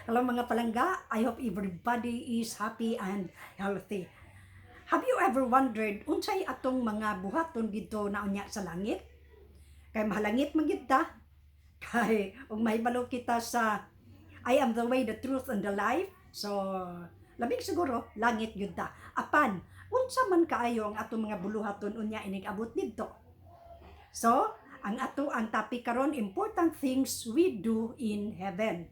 Hello, mga palangga, I hope everybody is happy and healthy. Have you ever wondered unsay atong mga buhaton didto na unya sa langit? Kay mahalangit man gyud ta. Kay ug mahibalo kita sa "I am the way, the truth, and the life." So, labing siguro langit gyud ta. Apan, unsa man kaayo ang atong mga buluhaton unya inig abot didto? So, ang ato ang topic karon, important things we do in heaven.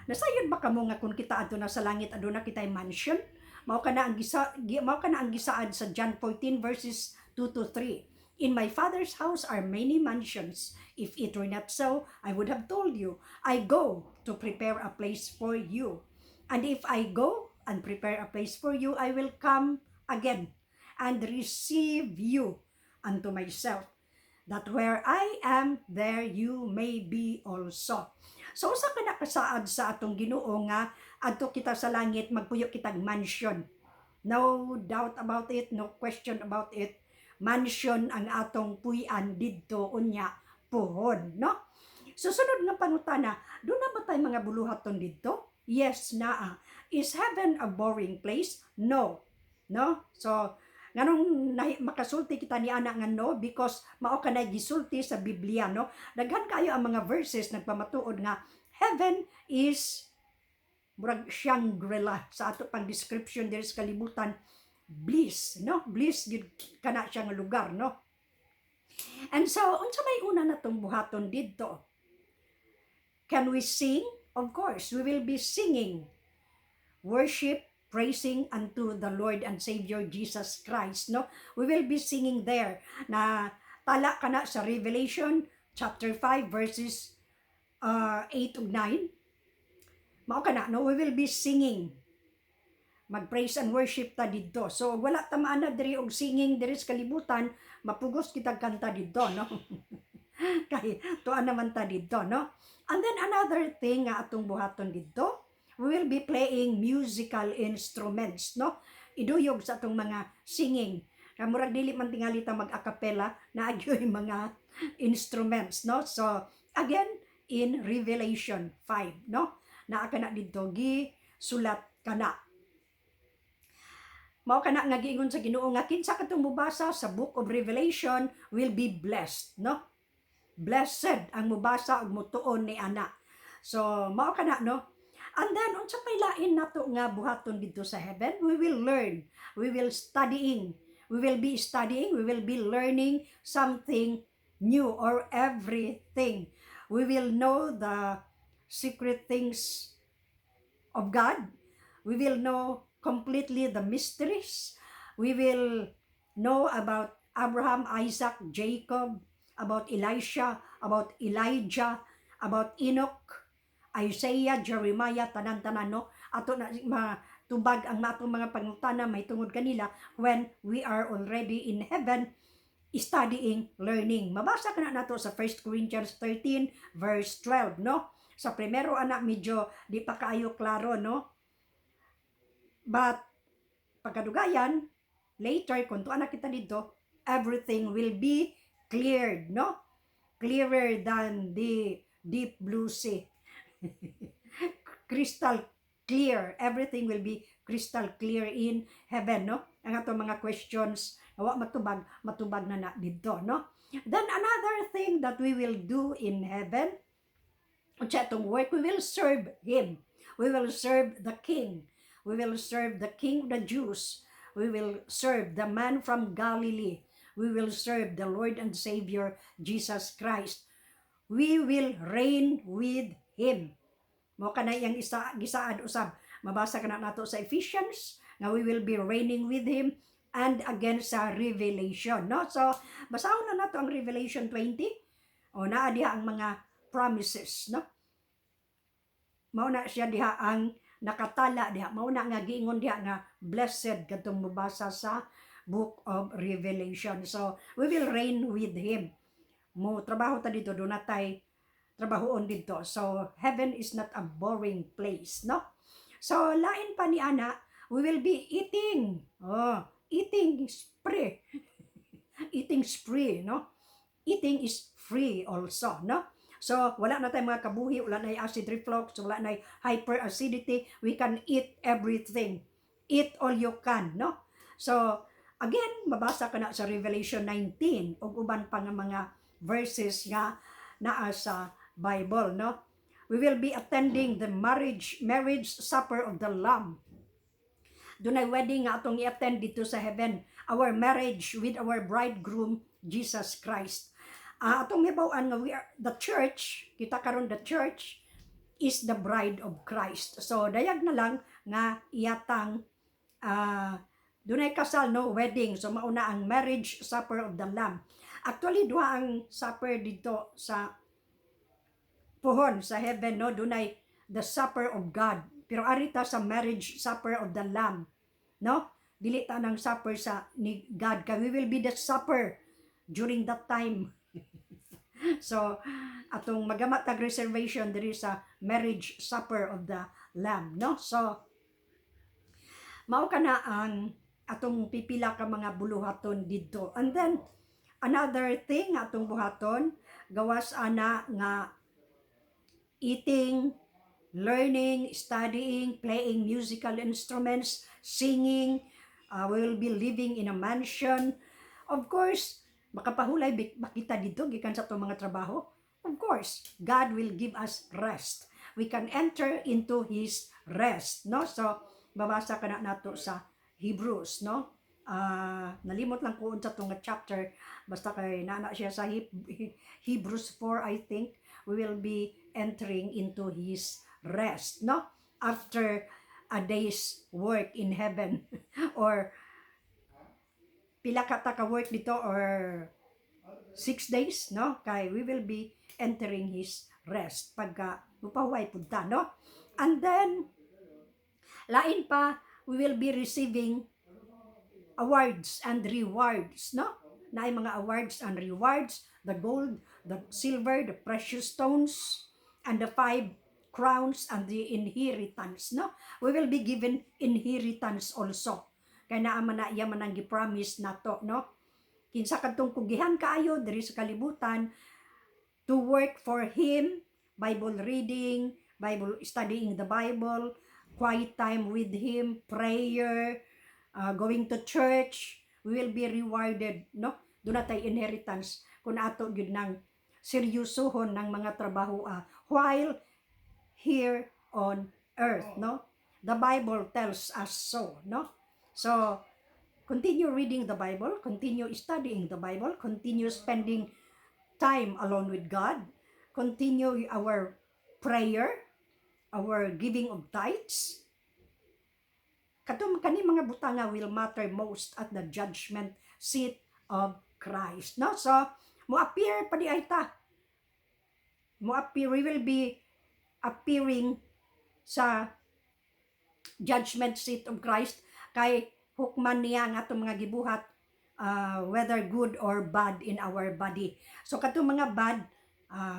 Nasayod ba kamo nga kung kita adto na sa langit, aduna kitay mansion? Mao kana ang gisaad sa John 14 verses 2 to 3. "In my Father's house are many mansions. If it were not so, I would have told you. I go to prepare a place for you. And if I go and prepare a place for you, I will come again and receive you unto myself, that where I am, there you may be also." So usa ka nakasaad sa atong Ginoo nga adto kita sa langit, magpuyo kitag mansion. No doubt about it, no question about it. Mansion ang atong puy-an didto unya puhon, no? Susunod nga pangutana, duna ba tay mga buluhaton didto? Yes, naa. Is heaven a boring place? No. No? So, nganong makasulti kita ni ana nga no? Because mao kanay gisulti sa Biblia, no? Daghan kayo ang mga verses nagpamatuod nga heaven is murag Shangri-La sa ato pang description diri sa kalibutan, bliss, no? Bliss gyud kana siya nga lugar, no? And so, unsa may una natong buhaton didto? Can we sing? Of course, we will be singing worship, praising unto the Lord and Savior Jesus Christ, no? We will be singing there na tala kana sa Revelation chapter 5 verses 8 ug 9. Mao kana, no? We will be singing, mag-praise and worship ta didto. So wala ta maana diri og singing diri sa kalibutan, mapugos kitag kanta didto, no? Kay tuan naman ta didto, no? And then another thing nga atong buhaton didto, we will be playing musical instruments, no? Iduyog sa atong mga singing. Kay murag dili man tingali ta mag acapella, naa gyoy mga instruments, no? So again, in Revelation 5, no? Naa kana didto, gi sulat kana. Mao kana nga giingon sa Ginoo nga kinsa katong mobasa sa Book of Revelation will be blessed, no? Blessed ang mobasa ug motuon ni ana. So mao kana, no? And then unsa pay lain nato nga buhaton didto sa heaven? We will learn. We will studying. We will be studying, we will be learning something new or everything. We will know the secret things of God. We will know completely the mysteries. We will know about Abraham, Isaac, Jacob, about Elisha, about Elijah, about Enoch, Isaiah, Jeremiah, tanan-tanan, no? Ato na matubag ang atong mga pangutana may tungod kanila when we are already in heaven studying, learning. Mabasa ka na nato sa 1 Corinthians 13 verse 12, no? Sa primero ana medyo di pa kaayo klaro, no? But pagkadugayan, later, kung tuwa na kita didto, everything will be cleared, no? Clearer than the deep blue sea. Crystal clear. Everything will be crystal clear in heaven, no? Ang atong mga questions, wa matubag, matubag na na didto, no? Then another thing that we will do in heaven, unsa atong work? We will serve Him. We will serve the King. We will serve the King of the Jews. We will serve the man from Galilee. We will serve the Lord and Savior Jesus Christ. We will reign with Him. Mao kana iyang isa gisaad usab. Mabasa kana nato sa Ephesians nga we will be reigning with Him and again sa Revelation, no? So basahon na nato ang Revelation 20. O naa diha ang mga promises, no? Mao na siya diha ang nakatala diha. Mao na nga giingon diha nga blessed kadtong mobasa sa Book of Revelation. So we will reign with Him. Mo trabaho ta didto, duna tay trabahoon didto. So heaven is not a boring place, no? So lain pa ni ana, we will be eating. Oh, eating spree. Eating spree, no? Eating is free also, no? So, wala na tayong mga kabuhi, wala na acid reflux, wala na hyperacidity. We can eat everything. Eat all you can, no? So, again, mabasa ka na sa Revelation 19 ug uban pa nga mga verses nga naa sa Bible, no? We will be attending the marriage supper of the Lamb. Dunay wedding nga atong i-attend dito sa heaven. Our marriage with our bridegroom, Jesus Christ. Atong hibaw-an nga we are, the church, kita karon, the church is the bride of Christ. So dayag na lang nga iyatang dunay kasal, no, wedding. So mauna ang marriage supper of the Lamb. Actually, duha ang supper dito sa puhon sa heaven, no? Dunay the supper of God. Pero ari ta sa marriage supper of the Lamb, no? Dili ta nang supper sa ni God kay we will be the supper during that time. So atong magama tag reservation diri sa marriage supper of the Lamb, no? So mao kana ang atong pipila ka mga buluhaton didto. And then another thing nga atong buhaton gawas ana nga eating, learning, studying, playing musical instruments, singing, we will be living in a mansion. Of course, makapahulay makita dito gikan sa atong mga trabaho. Of course, God will give us rest. We can enter into His rest, no? So, babasa ka na nato sa Hebrews, no? Nalimot lang ko unsa tong nga chapter, basta kay nana siya sa Hebrews 4, I think. We will be entering into His rest, no, after a day's work in heaven or pila ka ta ka work dito or 6 days, no, kay we will be entering His rest pagka mupahuway pud ta, no? And then lain pa, we will be receiving awards and rewards, no? Naay mga awards and rewards, the gold, the silver, the precious stones, and the five crowns and the inheritance, no? We will be given inheritance also. Kay naa man na iya man ang gi-promise nato, no? Kinsa kadtong kugihan kaayo diri sa kalibutan to work for Him, Bible reading, Bible studying the Bible, quiet time with Him, prayer, going to church, we will be rewarded, no? Duna tay inheritance kung ato gyud nang seryosohon ng mga trabaho while here on earth, no? The Bible tells us so, no? So, continue reading the Bible, continue studying the Bible, continue spending time alone with God, continue our prayer, our giving of tithes. Katong kani mga butanga will matter most at the judgment seat of Christ. No? So, mo appear pa di ay ta. Mo appear, we will be appearing sa judgment seat of Christ kay hukman niya ang atong mga gibuhat, whether good or bad in our body. So katong mga bad,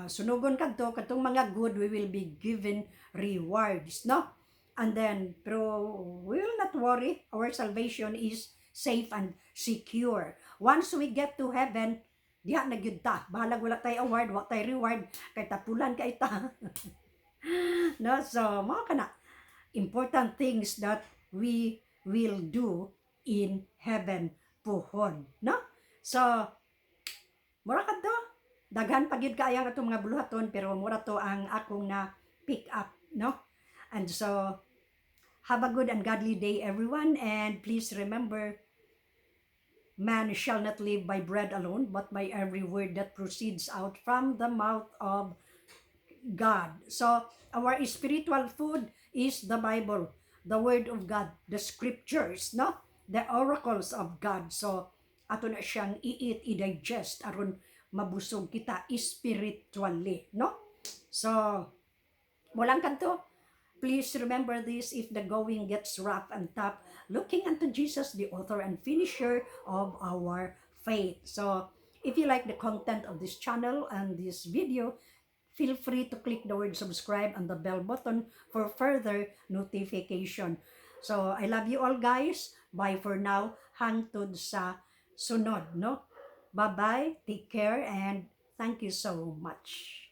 sunugon kadto. Katong mga good, we will be given rewards, no? And then, pero we will not worry. Our salvation is safe and secure. Once we get to heaven, diha na gyud ta. Bahalag wala tay award, wa tay reward, kay tapulan kay ta. No, so mao kana important things that we will do in heaven puhon, no? So mura kadto. Daghan pa gyud kaayo ang atong mga buluhaton, pero mura to ang akong na pick up, no? And so have a good and godly day, everyone, and please remember, man shall not live by bread alone, but by every word that proceeds out from the mouth of God. So, our spiritual food is the Bible, the Word of God, the Scriptures, no? The oracles of God. So, ato na siyang i-eat, i-digest, aron mabusog kita spiritually, no? So, walang kanto. Please remember this if the going gets rough and tough, looking unto Jesus, the author and finisher of our faith. So, if you like the content of this channel and this video, feel free to click the word subscribe and the bell button for further notification. So, I love you all, guys. Bye for now. Hangtod sa sunod, no? Bye-bye. Take care and thank you so much.